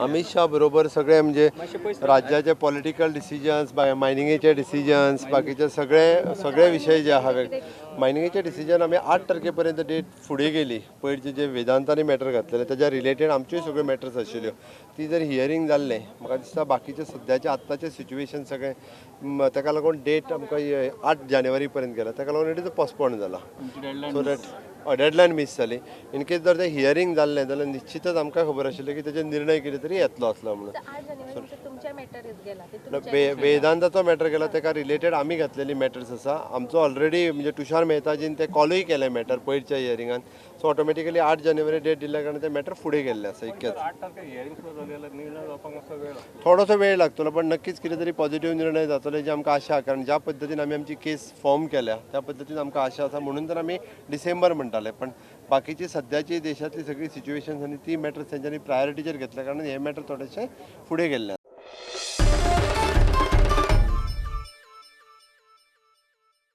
अमित शाह बरोबर सगळे म्हणजे राज्याचे पॉलिटिकल डिसिजन्स, मायनिंगेचे डिसिजन्स, बाकीचे सगळे सगळे विशय जे आहा, मायनिंगेचे डिसिजन आमी 8 तारखे पर्यंत डेट फुडें गेली. पयरचे जे वेदांतांनी मॅटर घातलेले तेज्या रिलेटेड आमच्योय सगळ्यो मॅटर्स आशिल्ल्यो, ती जर हियरींग जाल्लें म्हाका दिसता बाकीचे सद्याचे आत्ताचे सिच्युएशन सगळे ताका लागून डेट आमकां 8 जानेवारी पर्यंत गेला, ताका लागून it is postpone जाला. सो that deadline miss जाली. इन केस जर ते हियरींग जाल्लें जाल्यार निश्चितच आमकां खबर आशिल्लें की तेजेर निर्णय कितें तरी येतलो आसलो म्हणून. वेदांताचो मॅटर गेला ताका रिलेटेड आमी घातलेली मॅटर्स आसा. आमचो ऑलरेडी म्हणजे तुषार मेहताजीन ते कॉलूय केले मॅटर पयरच्या हियरिंगान. सो ऑटोमॅटिकली 8 जानेवारी डेट दिल्ल्या कारणान ते मॅटर फुडें गेल्लें आसा. इतकेंच थोडोसो वेळ लागतलो, पण नक्कीच कितें तरी पॉझिटिव्ह निर्णय जातलो जी आमकां आशा, कारण ज्या पद्दतीन आमी आमची केस फॉर्म केल्या त्या पद्दतीन आमकां आशा आसा, म्हणून तर आमी डिसेंबर म्हणटाले. पण बाकीची सद्याची देशातली सगळी सिच्युएशन्स आनी ती मॅटर्स तेंच्यांनी प्रायोरिटीचेर घेतल्या कारणान हे मॅटर थोडेशे फुडें गेल्ले.